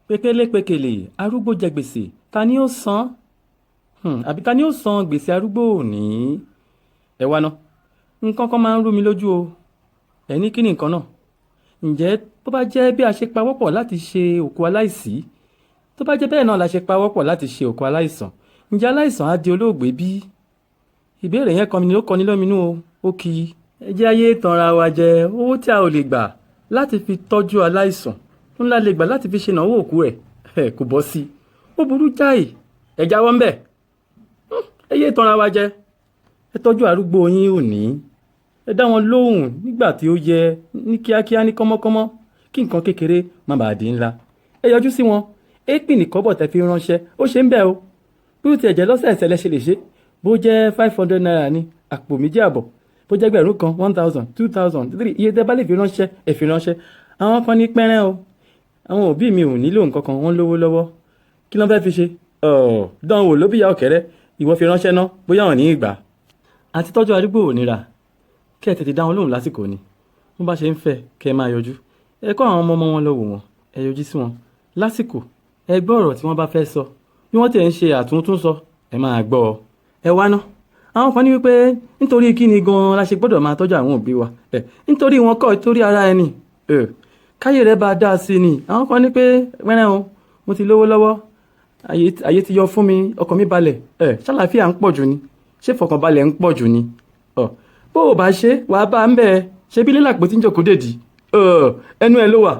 Pékélépékélé arúgbó jẹ gbèsè, ta ni ó san? Àbí ta ni ó san gbèsè arúgbó òní? Ẹ wá ná, nǹkan kan máa ń rú mi lójú o. Ẹ ní kí ni nǹkan náà? Ǹjẹ́ bó bá jẹ́ bí a ṣe pawọ́pọ̀ láti ṣe òkú aláìsí, tó bá jẹ́ bẹ́ẹ̀ náà la ṣe pawọ́pọ̀ láti ṣe òkú aláìsàn, ǹjẹ́ aláìsàn á di olóògbé bí? Ìbéèrè yẹn kan ni ó kọni lóminú o, ó kì í. Ẹ jẹ́ ayé tanra wa jẹ. Owó tí a ò lè gbà láti fi tọ́jú aláìsàn ńlá lè gbà láti fi ṣe ìnáwó òkú ẹ̀. Ẹ̀ kò bọ́ sí i, ó burú jáì. Ẹ jáwọ́ ńbẹ̀, ẹ yé tanra wa jẹ. Ẹ tọ́jú arúgbó yín òní, ẹ dá wọn lóhùn nígbà tí ó yẹ, ní kíákíá, ní kọ́mọ́kọ́mọ́, kí nǹkan kékeré má bàa di ńlá. Ẹ yọjú sí wọn. Èpì kọ́bọ̀ tẹ fi ránṣẹ́, ó ṣe ń bẹ̀ o. Bí ó tiẹ̀ jẹ́ lọ́sẹ̀ẹ̀sẹ̀ lẹ ṣe lè ṣe, bó jẹ́ ₦500 ní àpò 2.5, bó jẹ́ 1000, 1,000, 2,000, three, iye tẹ́ bá lè fi ránṣẹ́, ẹ fi ránṣẹ́. Àwọn kan ní pẹ́rẹ́ o, àwọn òbí mi ò nílò nǹkan kan, wọ́n lówó lọ́wọ́, kí ló ń fẹ́ fi ṣe? Dán wò ló bí ìyá ọ̀kẹ́rẹ́. Ìwọ fi ránṣẹ́ ná, bóyá wọn ní ìgbà. Àti tọ́jú arúgbó ò nira, kí ẹ tètè dá wọn lóhùn lásìkò ni. Bó bá ṣe ń fẹ́ kẹ́ ẹ máa yọjú, ẹ kọ́ àwọn ọmọ ọmọ wọn lọ wò wọ́n, ẹ yọjú sí wọn lásìkò, ẹ gbọ́ ọ̀rọ̀ tí wọ́n bá fẹ́ sọ. Bí wọ́n tiẹ̀ ń ṣe àtúntún sọ, ẹ máa gbọ́ ọ. Ẹ wá ná, àwọn kan ní wípé nítorí kí ni gan-an la ṣe gbọ́dọ̀ máa tọ́jú àwọn òbí wa? Ẹ nítorí wọn kọ́, nítorí ara ẹni ẹ káyé rẹ bá dáa sí ni. Àwọn kan ní pé wẹ́rẹ́ o, mo ti lówó lọ́wọ́, ayé ti yọ fún mi, ọkàn mi balẹ̀. Ẹ ṣàlàáfíà ń pọ̀ jù ni? Ṣé ìfọkànbalẹ̀ ń pọ̀ jù ni? Bó o bá ṣe wàá bá ń bẹ́ẹ̀ ṣe bí lílàpọ̀ tí ń jòkó dèdí, ẹnu ẹ ló wà.